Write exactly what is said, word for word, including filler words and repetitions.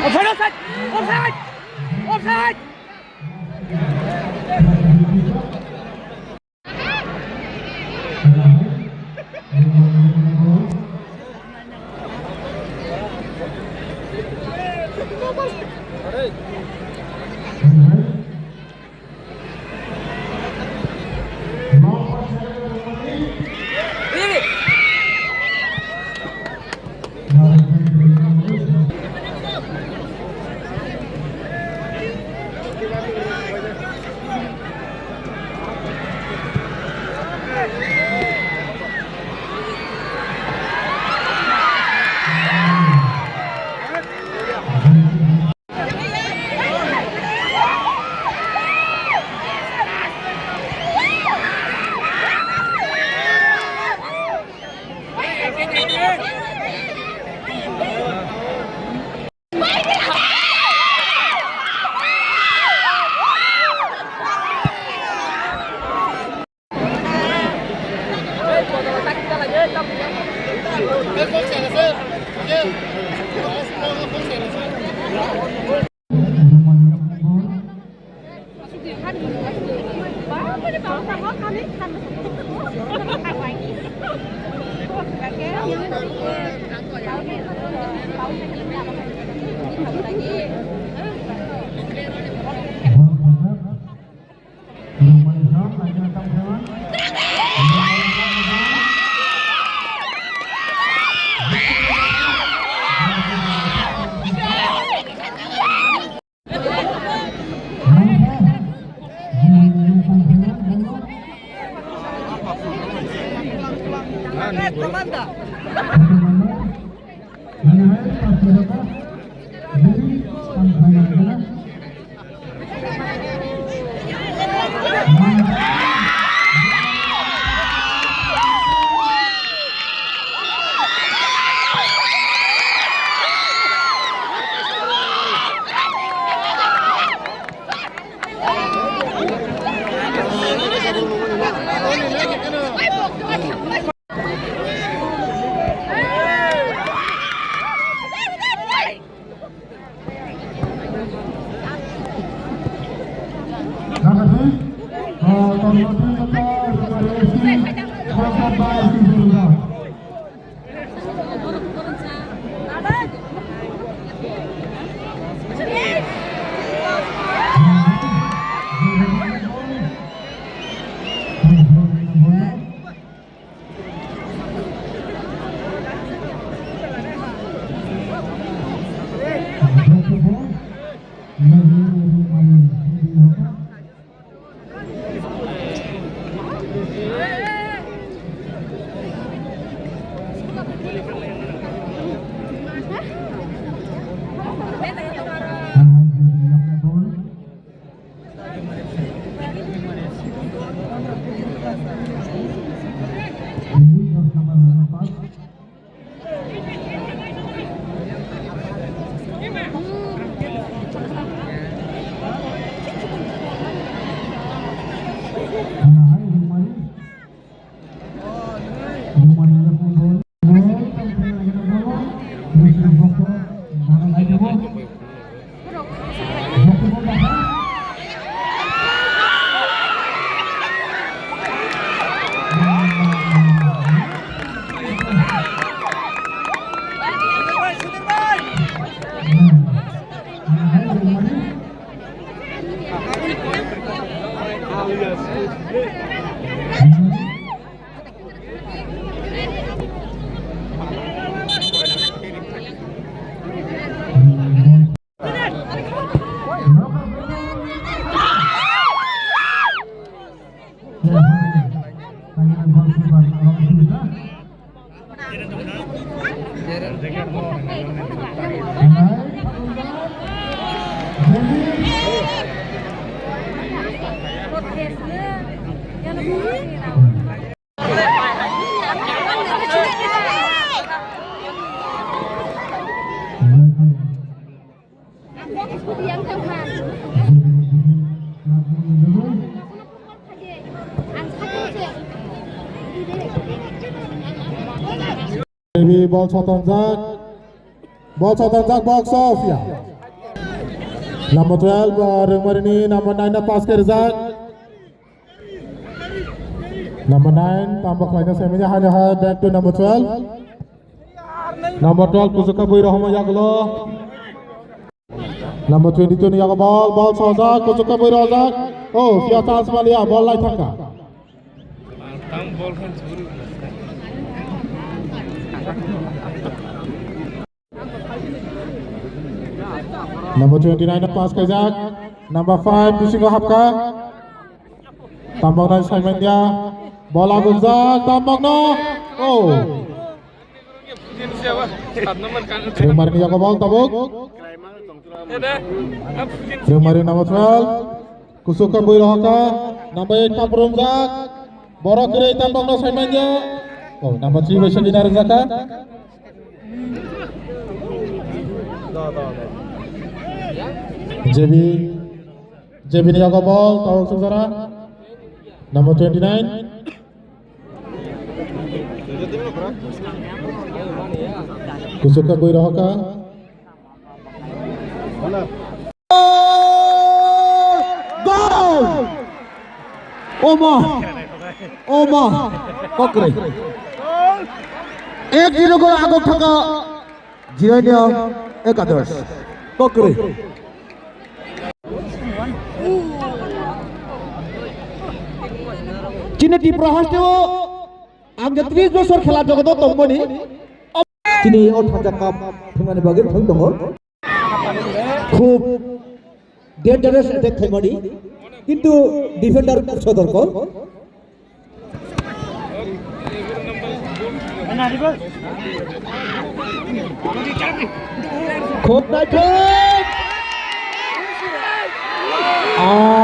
Offside, offside, offside, offside. Ball sotonjak. Ball sotonjak box of ya. Number twelve, uh, Rengmarini number nine na pass khaijak. Number nine, tamo khlaina semi haino ha back to number twelve. Number twelve, kuchuk kha bui rohoma yagulo. Number twenty-two ni yago ball, ball sojak, kuchuk kha bui rojak. Oh, sia chance maliya, ball lai thangkha. Number twenty-nine pass khaijak. Number five bisingo hapkha. Tambokno saimanya. Ball agukjak, tambokno. Oh. Rengmari ni yago ball tabuk. Rengmari number twelve. Kusuk khe bui rohorkha. Number eight kaprumjak. Borok kwrwi tambokno saimanya. Oh, number three bai sagi narwkjakha. J B, J B ni yago ball, tawuk sukjara. Number twenty-nine. Kusuk khe bui rohorkha. Goal! Oma! Oma! Kokre. Ek zero goal agok thaka Jirania Ekadosh. Kokre. Chini Tripura hasteo ang je tris bosor khela jogoto tongmani. Chini o thangja cup thwngmani bagwi thwng tongo. Khub dangerous attack khaimani, kintu defender sotorko. Khub naithok! Ah!